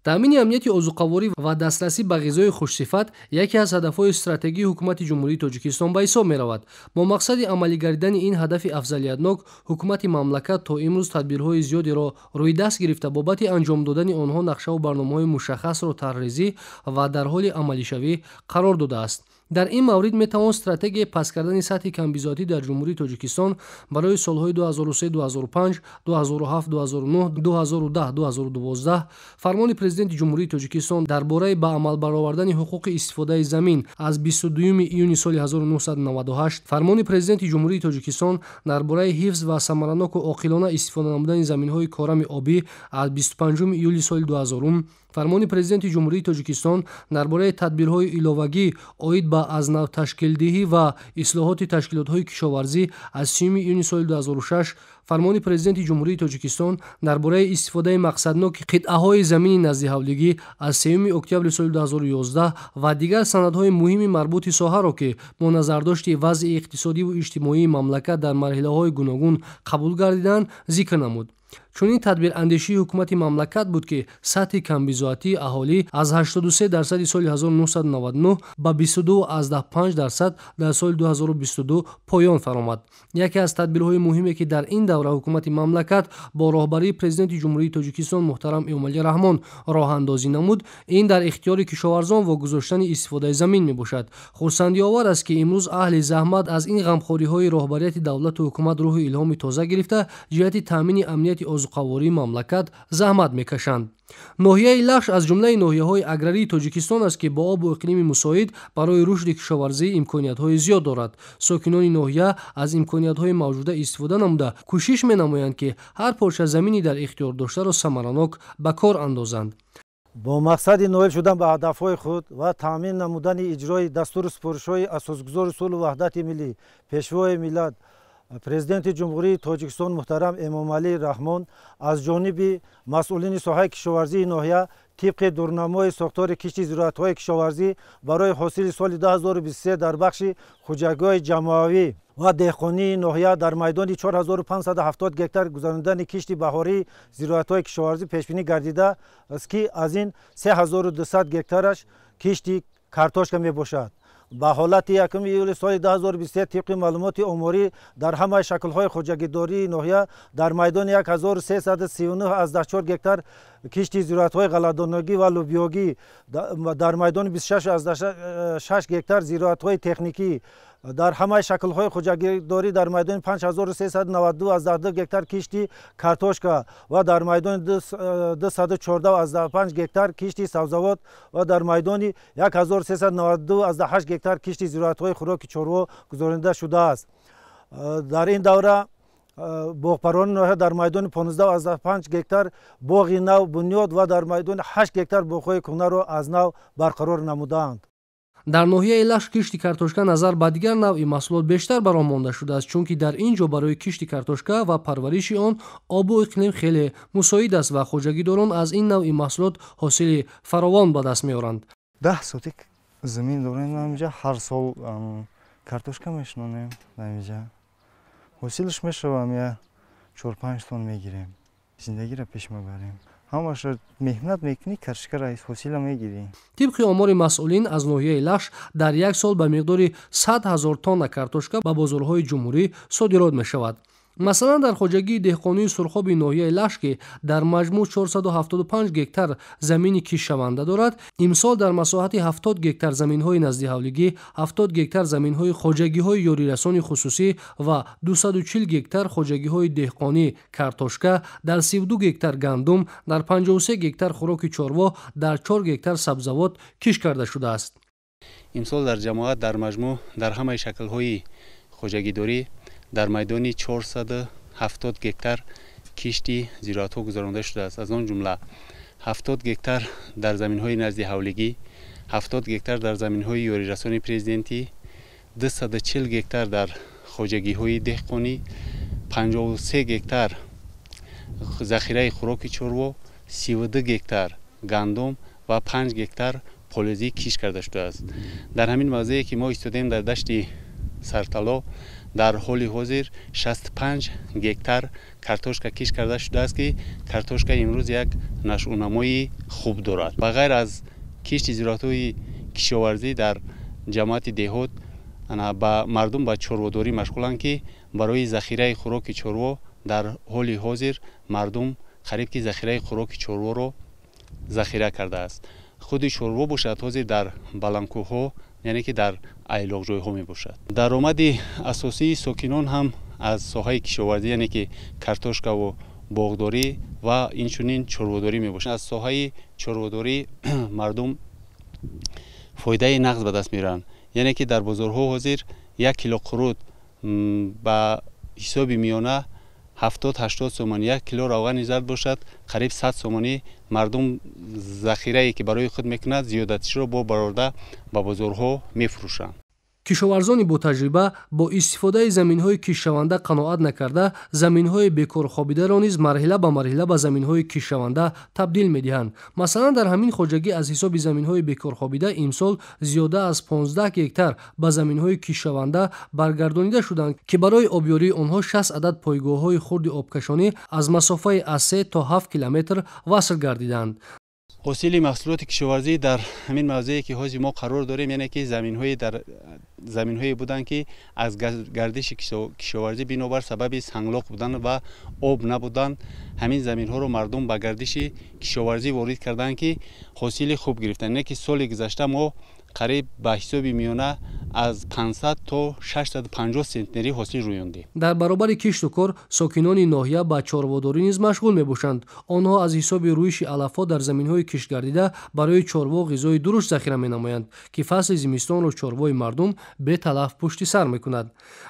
Таъмини амнияти озуқаворӣ ва дастрасӣ ба ғизои хушсифат яке аз ҳадафҳои стратегии Ҳукумати Ҷумҳурии Тоҷикистон ба ҳисоб меравад. Бо мақсади амалӣ гардидани ин ҳадафи афзалиятнок, ҳукумати мамлакат то имрӯз тадбирҳои зиёдеро рӯи даст гирифта, бобати анҷом додани онҳо нақшаву барномаҳои мушаххасро тарҳрезӣ ва дар ҳоли амалишавӣ қарор додааст. Дар ин маврид метавон стратегияи паст кардани сатҳи камбизоатӣ дар Ҷумҳурии Тоҷикистон барои солҳои 2003-2005, 2007-2009, 2010-2012, фармони Президенти Ҷумҳурии Тоҷикистон дар бораи ба амал баровардани ҳуқуқи истифодаи замин аз 22 июни соли 1998, фармони Президенти Ҷумҳурии Тоҷикистон дар бораи ҳифз ва самараноку оқилона истифода намудани заминҳои корами обӣ аз 25 июли соли 2000, фармони Президенти Ҷумҳурии Тоҷикистон дар бораи тадбирҳои иловагӣ оид ба аз нав ташкилдиҳӣ ва ислоҳоти ташкилотҳои кишоварзӣ аз 30 июни соли 2006, фармони Президенти Ҷумҳурии Тоҷикистон дар бораи истифодаи мақсадноки қитъаҳои замини наздиҳавлигӣ аз 3 октябри соли 2011 ва дигар санадҳои муҳими марбути соҳаро, ки бо назардошти вазъи иқтисодиву иҷтимоии мамлакат дар марҳилаҳои гуногун қабул гардиданд, зикр намуд. Чунин тадбирандешии ҳукумати мамлакат буд, ки сатҳи камбизоатии аҳолӣ аз 83% соли 1999 ба 22,5% дар соли 2022 поён фаромад. Яке аз тадбирҳои муҳиме, ки дар ин давра ҳукумати мамлакат бо роҳбарии Президенти Ҷумҳурии Тоҷикистон муҳтарам Эмомалӣ Раҳмон роҳандозӣ намуд, ин дар ихтиёри кишоварзон вогузоштани истифодаи замин мебошад. Хурсандиовар аст, ки имрӯз аҳли заҳмат аз ин ғамхориҳои роҳбарияти давлату ҳукумат рӯҳу илҳоми тоза гирифта, ҷиҳати таъмини амнияти озуқавории мамлакат заҳмат мекашанд. Ноҳияи Лахш аз ҷумлаи ноҳияҳои аграрии Тоҷикистон аст, ки бо обу иқлими мусоид барои рушди кишоварзӣ имкониятҳои зиёд дорад. Сокинони ноҳия аз имкониятҳои мавҷуда истифода намуда, кӯшиш менамоянд, ки ҳар порча замини дар ихтиёр доштаро самаранок ба кор андозанд. Бо мақсади ноил шудан ба ҳадафҳои худ ва таъмин намудани иҷрои дастуру супоришҳои Асосгузори сулҳу ваҳдати миллӣ, Пешвои миллат, Президенти Ҷумҳурии Тоҷикистон муҳтарам Эмомалӣ Раҳмон аз ҷониби масъулини соҳаи кишоварзии ноҳия тибқи дурнамои сохтори кишти зироатҳои кишоварзӣ барои ҳосили соли 2023 дар бахши хоҷагиҳои ҷамоавӣ ва деҳқонии ноҳия дар майдони 4570 гектар гузаронидани кишти баҳории зироатҳои кишоварзӣ пешбинӣ гардидааст, ки аз ин 3200 гектараш кишти картошка мебошад. Ба ҳолати 1 июли соли 2023 тибқи маълумоти оморӣ дар ҳамаи шаклҳои хоҷагидории ноҳия дар майдони 1339,4 гектар кишти зироатҳои ғалладонагӣ ва лӯбиёгӣ, дар майдони 26,6 гектар зироатҳои техникӣ, дар ҳамаи шаклҳои хоҷагидорӣ дар майдони 5392,2 гектар кишти картошка ва дар майдони 214,5 гектар кишти сабзавот ва дар майдони 1392,8 гектар кишти зироатҳои хӯроки чорво гузаронида шудааст. Дар ин давра боғпарони ноҳия дар майдони 15,5 гектар боғи нав бунёд ва дар майдони 8 гектар боғҳои кӯҳнаро аз нав барқарор намудаанд. Дар ноҳияи Лахш кишти картошка назар ба дигар навъи маҳсулот бештар ба роҳ монда шудааст, чунки дар ин ҷо барои кишти картошка ва парвариши он обу иқлим хеле мусоид аст ва хоҷагидорон аз ин навъи маҳсулот ҳосили фаровон ба даст меоранд. 10 сотик замин дорем инҷа, ҳар сол картошка мешинонем дар инҷа. Ҳосилаш мешавам, я 4-5 тонн мегирем. Зиндагиро пеш мебарем. Ҳамаша меҳнат мекунӣ, картошкара ҳосила мегирӣ. Тибқи омори масъулин, аз ноҳияи Лахш дар як сол ба миқдори 100 ҳазор тонна картошка ба бозорҳои ҷумҳурӣ содирот мешавад. Масалан, дар хоҷагии деҳқонии Сурхоби ноҳияи Лахш, ки дар маҷмӯъ 475 гектар замини киштшаванда дорад, имсол дар масоҳати 70 гектар заминҳои наздиҳавлигӣ, 70 гектар заминҳои хоҷагиҳои ёрирасони хусусӣ ва 240 гектар хоҷагиҳои деҳқонӣ картошка, дар 32 гектар гандум, дар 53 гектар хӯроки чорво, дар 4 гектар сабзавот кишт карда шудааст. Имсол дар ҷамоат дар маҷмӯъ дар ҳамаи шаклҳои хоҷагидорӣ дар майдони 470 гектар кишти зироатҳо гузаронда шудааст. Аз он ҷумла 70 гектар дар заминҳои назди ҳавлигӣ, 70 гектар дар заминҳои ёрирасони президентӣ, 240 гектар дар хоҷагиҳои деҳқонӣ, 53 гектар захираи хӯроки чорво, 32 гектар гандум ва 5 гектар полезӣ кишт карда шудааст. Дар ҳамин мавзее ки мо истодаем, дар дашти Сартало, Дар ҳоли ҳозир 65 гектар картошка кишт карда шудааст, ки картошка имрӯз як нашъунамои хуб дорад. Ба ғайр аз кишти зироатҳои кишоварзӣ дар ҷамоати деҳот ба мардум ба чорводорӣ машғуланд, ки барои захираи хӯроки чорво дар ҳоли ҳозир мардум қариб ки захираи хӯроки чорворо захира кардааст. Худи чорво бошад ҳозир дар баландкӯҳҳо, яъне ки дар айлоқҷойҳо мебошад. Даромади асосии сокинон ҳам аз соҳаи кишоварзӣ, яъне ки картошкаву боғдорӣ ва инчунин чорводорӣ мебошад. Аз соҳаи чорводорӣ мардум фоидаи нақд ба даст меоранд, яъне ки дар бозорҳо ҳозир 1 кило қурут ба ҳисоби миёна 70-80 сомонӣ, 1 кило равғани зард бошад қариб 100 сомонӣ. Мардум захирае ки барои худ мекунад зиёдатишро бо барорда ба бозорҳо мефурӯшанд. Кишоварзони ботаҷриба бо истифодаи заминҳои киштшаванда қаноат накарда, заминҳои бекорхобидаро низ марҳила ба марҳила ба заминҳои киштшаванда табдил медиҳанд. Масалан, дар ҳамин хоҷагӣ аз ҳисоби заминҳои бекорхобида имсол зиёда аз 15 гектар ба заминҳои киштшаванда баргардонида шуданд, ки барои обёрии онҳо 60 адад пойгоҳҳои хурди обкашонӣ аз масофаи аз 3 то 7 километр васл гардиданд. Ҳосили маҳсулоти кишоварзӣ дар ҳамин мавзее ки ҳозир мо қарор дорем, яъне ки заминҳое буданд, ки аз гардиши кишоварзӣ бинобар сабаби санглоқ будан ва об набудан ҳамин заминҳоро мардум ба гардиши кишоварзӣ ворид карданд, ки ҳосили хуб гирифтанд. Яъне ки соли гузашта мо қариб ба ҳисоби миёна аз 500 то 650 центнери ҳосил рӯёндем. Дар баробари кишту кор сокинони ноҳия ба чорводорӣ низ машғул мебошанд. Онҳо аз ҳисоби рӯиши алафҳо дар заминҳои киштгардида барои чорво ғизои дуруст захира менамоянд, ки фасли зимистонро чорвои мардум беталаф пушти сар мекунад.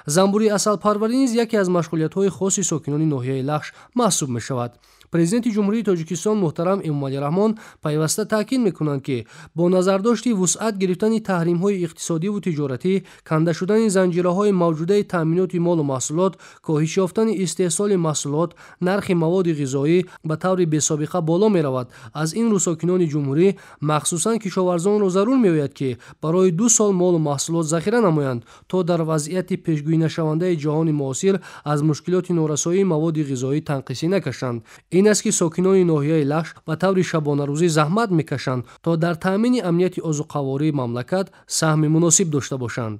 Занбури асалпарварӣ низ яке аз машғулиятҳои хоси сокинони ноҳияи Лахш маҳсуб мешавад. Президенти Ҷумҳурии Тоҷикистон муҳтарам Эмомалӣ Раҳмон пайваста таъкид мекунанд, ки бо назардошти вусъат гирифтани таҳримҳои иқтисодиву тиҷоратӣ, канда шудани занҷираҳои мавҷудаи таъминоти молу маҳсулот, коҳиш ёфтани истеҳсоли маҳсулот, нархи маводи ғизоӣ ба таври бесобиқа боло меравад. Аз ин рӯ сокинони ҷумҳурӣ, махсусан кишоварзонро зарур меояд, ки барои 2 сол молу маҳсулот захира намоянд, то дар вазъияти пешгӯинашавандаи ҷаҳони муосир аз мушкилоти норасоии маводи ғизоӣ танқисӣ накашанд. Ин аст, ки сокинони ноҳияи Лахш ба таври шабонарӯзӣ заҳмат мекашанд, то дар таъмини амнияти озуқавории мамлакат саҳми муносиб дошта бошанд.